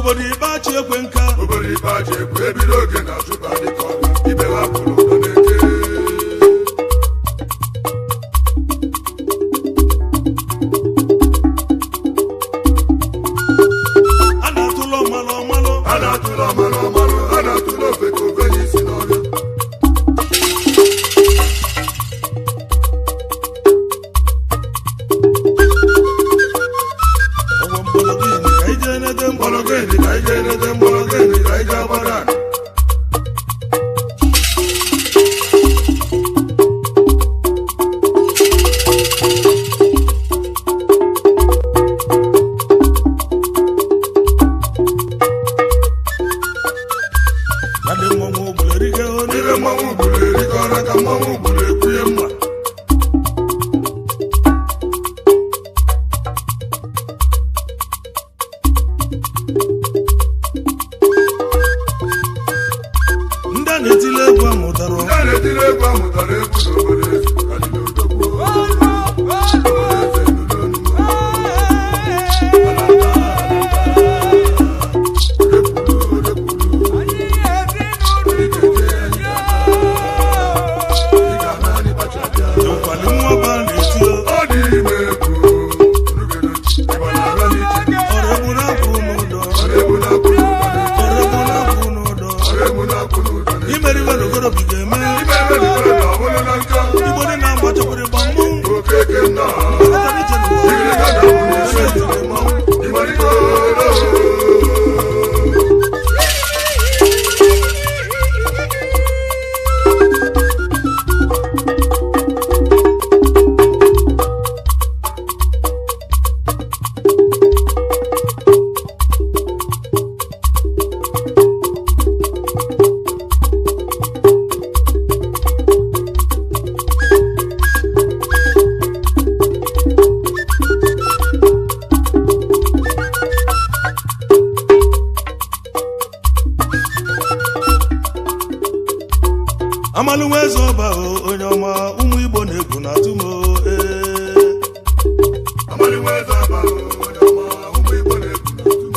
Obodo Ikpeachi ekwe nka. Obodo Ikpeachi ekwe ebido oge na-achụba dịka ọbịa ibe ha pụrụ ụdọ na-eke. A na-atụlọ ọmalụ ọmalụ. A na-atụlọ ọmalụ ọmalụ, a na-atụlọ ofe ka ofe n'isi n'ọbịa. Ọgwọ mgbọrọgwụ ka ije nete Mgbọrọgwụ ịdị ka ije nete, mgbọrọgwụ ịdị ka ije agbada akụ. Na ndị mmọnwụ ogbulu erike onu. Ibe mmanwụ gburu erike ọra ka mmanwụ gburu ekwuye mma. Ndị a na-etili egwu amụtara. Ndị a na-etiri egwu amụtara egwu n'obodo eze ka dị n'odogwu. Obodo eze nụrụ ọnụ. Odekwuru, odekwuru. Ị ga-ana anyị kpacha bịa. Nkwali nwaba na-eti o. Ọ dị ime egwu. Nugere, ịgba na-ara n'iche. Ọrụ egwu na-akwụ n'ụdọ. Ọrụ egwu na-akwụ n'ụdọ na-eche. Ọrụ egwu na-akwụ n'ụdọ. Ọrụ egwu na-akwụ n'ụdọ na-eche. Imeriwe n'okorobịa ga-eme. Ime ebe dịkwara ka ọ bụrụ na nka. Igbo dị na-agba chọkwara ịgba mmọnwụ. Okeke nnọọ. Ọkọtara iche n'ụwa. Igirika na-abụ n'isi etiri mmanwụ. Ịgbarikoro. Amalụ nwa eze ọba o, onye ọma ụmụ Igbo na-egwu na-atụ m o, ee. Amali nwa eze aba o, onye ọma, ụmụ Igbo na-ekwu n'otu m.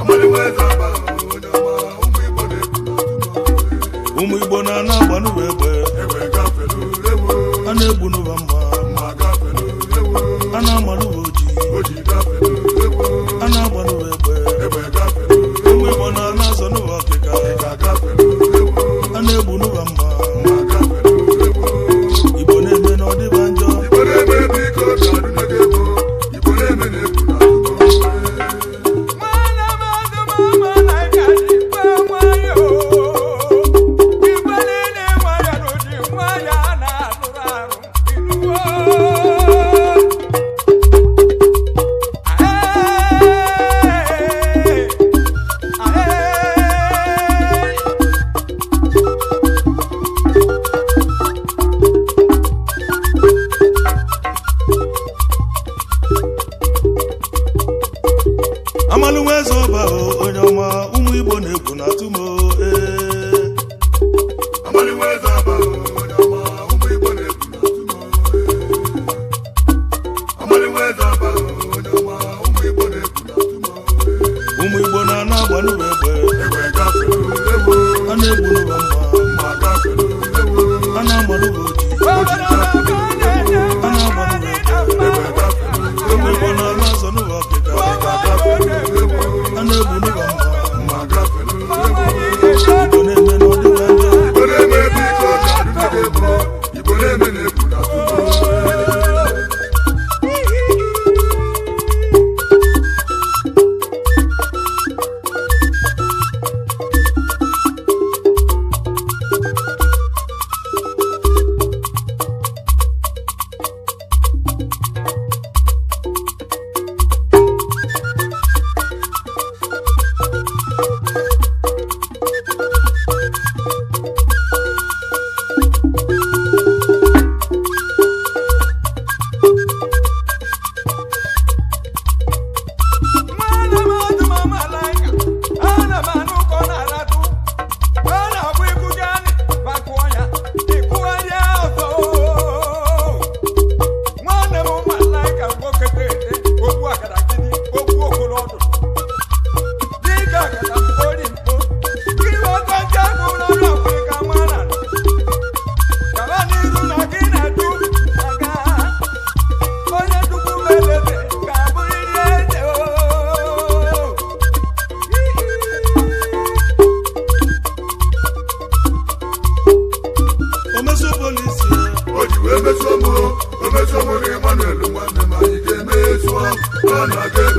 Amali nwa eze aba o, onye ọma, ụmụ Igbo na-ekwu n'otu m. Ụmụ Igbo na-ana agba n'ụwa egbe. Egbe gafelu ewo, A na-egbu n'ụwa mma. mma gafelu ewo, A na-ama n'ụwa oji. oji gafelu ewo, A na-agba n'ụwa egbe. egbe gafelu Ụmụ Igbo na-ana azọ n'ụwa ọkịka. ka gafelu ewo, A na-egbu n'ụwa mma. mma gafelu ewo. Igbo na-eme na ọdịba njọ. Igbo na-eme biko bịa dune gị egwu, Igbo na-eme na-ekwu n'atụm. Amalụ nwa eze ọba o, onye ọma ụmụ Igbo na-egwu na-atụ m o, ee. Amali nwa eze aba o, onye ọma, ụmụ Igbo na-ekwu n'atụm. Amali nwa eze aba o, onye ọma, ụmụ Igbo na-ekwu n'atụm. Ụmụ Igbo na-ana agba n'ụwa egbe. Egbe gafelu ewo, A na-egbu n'ụwa mma. mma gafelu ewo, A na-ama n'ụwa oji. oji gafelu ewo, A na-agba n'ụwa egbe. egbe gafelu Ụmụ Igbo na-ana azọ n'ụwa ọkịka. gafelu ewo, A na-egbu n'ụwa mma. mma gafelu ewo. Igbo na-eme na ọdịba njọ. Igbo na-eme biko bịa dune gị egwu, Igbo na-eme na-ekwu n'atụm.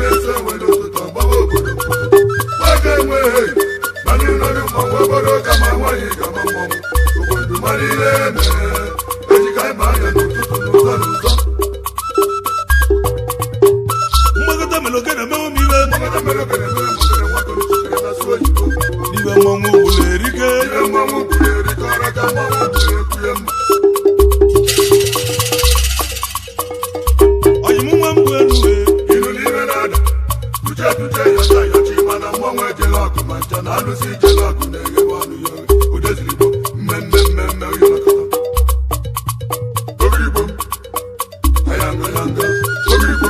na-eso enwe n'ụtụtụ ọgbawa obodo nwoke enweghị mana ịnọdụ mmanwụ obodo ka ma nwaanyị gaba mmanwụ obodo mara ihe mere ejika ịba anya n'ụtụtụ n'ụzọ n'ụzọ. Mgbakọta mere ogene mewe m iwe. Mgbakọta mere ogene mere m ogene nwakọrọ chitere na asụ oyibo. N'iwe mmọnwụ gburu erike. Ihe mmanwụ gburu erike ọra ka mmanwụ gburu ekwuye mma. Ọyịmụ nwa mbụ elu wee. Ilu n'ime na-ada uche tuche yọcha yọchi mana mmanwụ ejela ọgụ ma ncha na alụsị ijela ọgụ na-eghewe ọnụ ya oghe odezirigbo mmemme mmemme oyolokọta ogirigbo ayangayanga ogirigbo.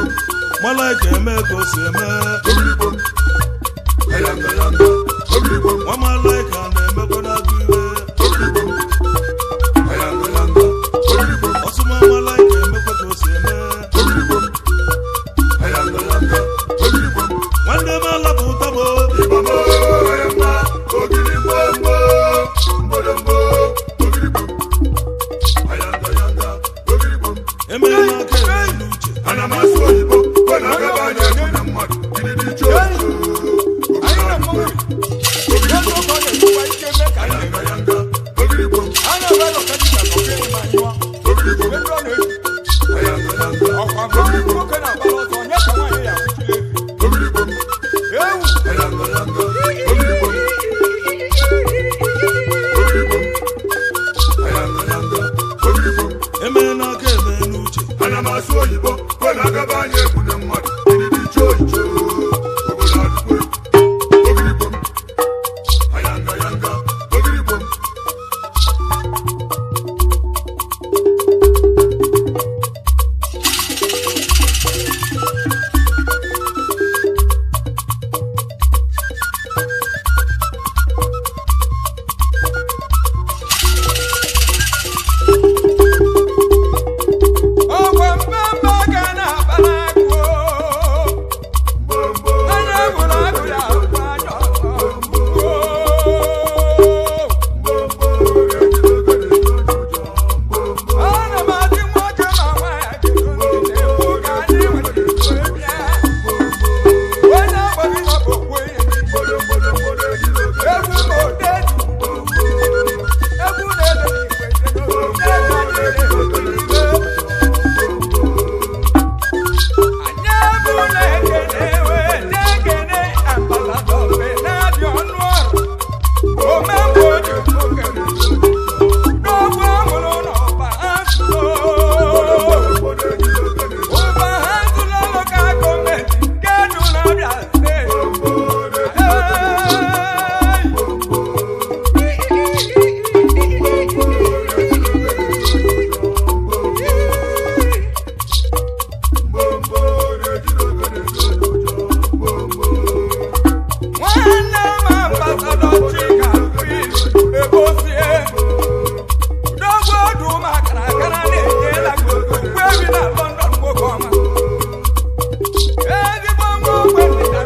Malaika eme ka o si eme. Ogirigbo ayangayanga ogirigbo. Nwa malaika na-emekwa n'agụ iwe. Ogirigbo ayangayanga ogirigbo. Ọsụma malaika emekwa ka o si eme. Ogirigbo ayangayanga ogirigbo. Nwanne m alapụta m. Ịgbamo mma ogirigbo mgbo mgbodomgbo ogirigbo ayangayanga ogirigbo. Emere m aka eme n'uche. Ana m asụ oyibo kwe na agaba anya egwu na mmadụ gididi iche Anyị na mmọnwụ ya ka ọ na-ekwukwa ike mee ka anyị ayangayanga ogirigbo. a na-ebe nọka dịka ka ọkụ ịma anyụọ Ogirigbo ebe ọ na-eji ayangayanga ọkwa mmanwụ nwoke na-agbara ọsọ onye ka nwaanyị ya akwụchiri efi ogirigbo ewu. ayangayanga ogirigbo ogirigbo ayangayanga ogirigbo. Emere n'aka eme n'uche. Ana m asụ oyibo kwe na agaba anya egwu na mmadụ gididi iche oyibo obodo adịkwa egwu ogirigbo ayangayanga ogirigbo. Ọkwa mmemme ga na-abara agụ Mgbomgbo anya gwụrụ agụ ya agwa anya ọzọ. Ana m adị nwoke ma nwaanyị kedu ndị na-ekwu ka anyị nwere ike bịa onye agbaghị na bụ okwu ihe egwu ma ode egwu na-ede n'igwe n'igwe anyị bụ na-ekene wee na-ekene ambasadọ na-adị ọnụ ọrụ omemgbe oji nwoke n'ogwu amụrụ n'ọba azụlo ụba ha zụlọ lokal gọọmenti nke dị n'Abịa steeti. Hey! Nwanne m ambasadọ Chika Chris Ebosie dogwu odu makara akara na-enyela gị okwu ebi na London nwoke ọma ezigbo nwa ogbenye.